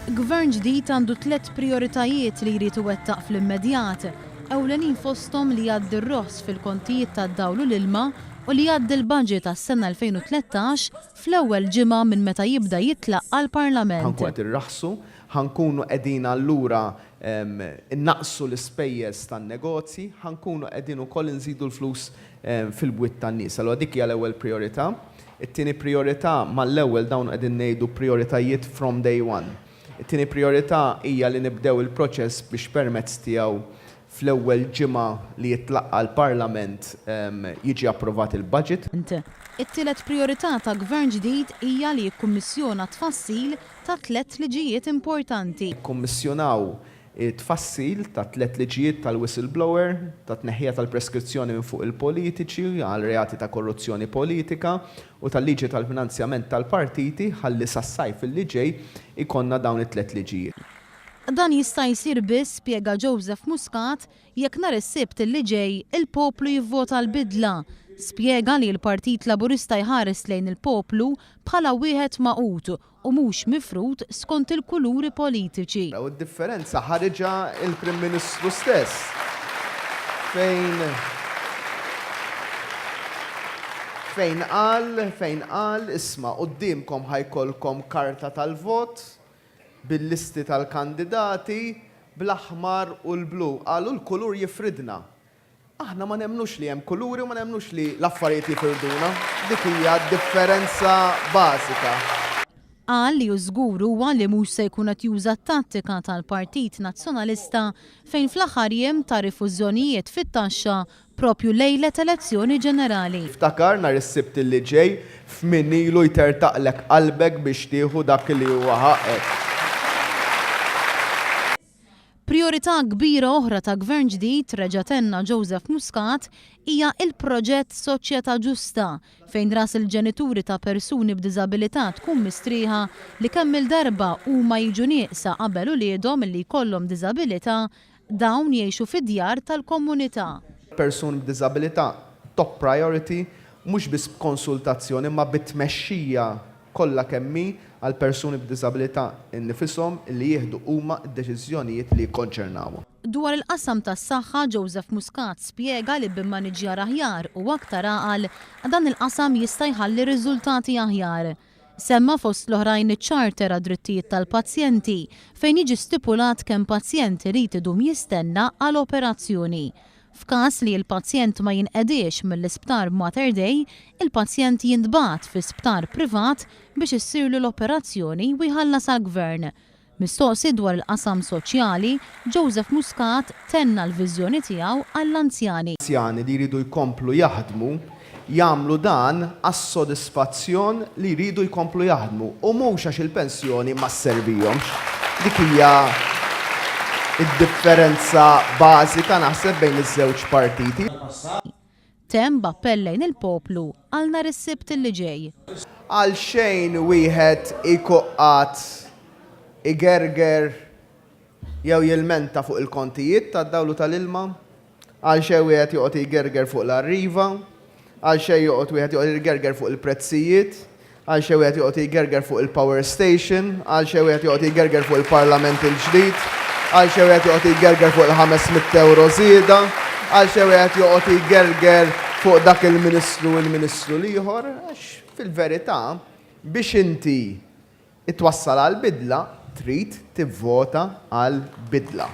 Gvern ġdid għandu tlett prijoritajiet li jrid iwettaq fl-immedjat, ewlenin fosthom li jgħaddi r-roħs fil-kontijiet tad-dawl u l-ilma u li jgħaddi l-budget għas-sena 2013 fl-ewwel ġimgħa minn meta jibda jitlaqqa' l-Parlament. Ħa nkunu qed irraħħsu, ħa nkunu qegħdin allura innaqqsu l-ispejjeż tan-negozji, ħa nkunu qegħdin ukoll inżidu l-flus fil-bwiet tan-nies. Allura dik hija l-ewwel prijorità. It-tieni prijorità, mal-ewwel dawn qegħdin ngħidu prijoritajiet from day one. It-tieni prijorità hija li nibdew il-proċess biex permezz tiegħu fl-ewwel ġimgħa li jitlaqqa' l-Parlament jiġi approvat il-budget. It-tielet prijorità ta' Gvern ġdid hija li jikkummissjona t-tfassil ta' tlett liġijiet importanti. Ikkummissjonaw it-tfassil ta' tlett liġijiet tal-whistleblower, tat-tneħħija tal-preskrizzjoni minn fuq il-politiċi għal reati ta' korruzzjoni politika u tal-liġi tal-finanzjament tal-partiti ħalli sas-sajf illi ġej ikollna dawn it-tlett liġijiet. Dan jista' jsir biss, spjega Joseph Muscat, jekk nhar is-Sibt illi ġej il-poplu jivvota l-bidla. Spjega li l-Partit Laburista jħares lejn il-poplu bħala wieħed magħqud u mhux mifrud skont il-kuluri politiċi. U d-differenza ħariġha l-Prim Ministru stess fejn fejn qal fejn qal isma' quddiemkom ħa jkollkom karta tal-vot bil-listi tal-kandidati bl-aħmar u l-blu. Qalu l-kulur jifridna. Aħna ma nemmnux li hemm kuluri u ma nemmnux li l-affarijiet jifirduna. Dik hija d-differenza bażika. Qal li hu żgur huwa li mhux se jkun qed juża t-tattika tal-Partit Nazzjonalista fejn fl-aħħar jiem ta rifużjonijiet fit-taxxa propju lejlet elezzjoni ġenerali. Ftakar nhar is-Sibt li ġej f'min ilu jtertaqlek qalbek biex tieħu dak li huwa ħaqqek. Prijorità kbira oħra ta' Gvern ġdid, reġa' tenna Joseph Muscat, hija il-proġett Soċjetà Ġusta, fejn ras il-ġenituri ta' persuni b'diżabilità tkun mistrieħa li kemm-il darba huma jiġu nieqsa qabel uliedhom li jkollhom diżabilità, dawn jgħixu fi djar tal-komunità. Persuni b'diżabilità top priority, mhux biss b'konsultazzjoni imma bit-tmexxija kollha kemm hi għall-persuni b'diżabilità nnifishom li jieħdu huma d-deċiżjonijiet li jikkonċernawhom. Dwar il-qasam tas-saħħa, Joseph Muscat spjega li b'immaniġġjar aħjar u aktar għaqal, dan il-qasam jista' jħalli riżultati aħjar. Semma fost l-oħrajn iċ-Charter għad-Drittijiet tal-Pazjenti, fejn jiġi stipulat kemm pazjent irid idum jistenna għal operazzjoni. F'każ li l-pazjent ma jinqediex mill-Isptar Mater Dei, il-pazjent jintbagħat fi sptar privat biex issirlu l-operazzjoni u jħallas għall-Gvern. Mistoqsi dwar il-qasam soċjali, Joseph Muscat tenna l-viżjoni tiegħu għall-anzjani. Anzjani li jridu jkomplu jaħdmu jagħmlu dan għas-sodisfazzjon li jridu jkomplu jaħdmu u mhux għax il-pensjoni ma sservihomx. Dik hija d-differenza bażika naħseb bejn iż-żewġ partiti. Temm b'appell lejn il-poplu għal nhar is-Sibt li ġej. Għalxejn wieħed ikuqqat igerger jew jilmenta fuq il-kontijiet tad-dawl u tal-ilma, għalxejn wieħed joqgħod jgerger fuq l-Arriva, għalxejn joqgħod wieħed joqgħod jgerger fuq il-prezzijiet, għalxejn wieħed joqgħod jgerger fuq il-power station, għalxejn wieħed joqgħod jgerger fuq il-Parlament il-ġdid, għalxejn wieħed joqgħod jgerger fuq il-500 ewro żieda, għalxejn wieħed joqgħod jgerger fuq dak il-Ministru u l-Ministru l-ieħor, għax fil-verità biex inti Twassal għal bidla trid tivvota għal bidla.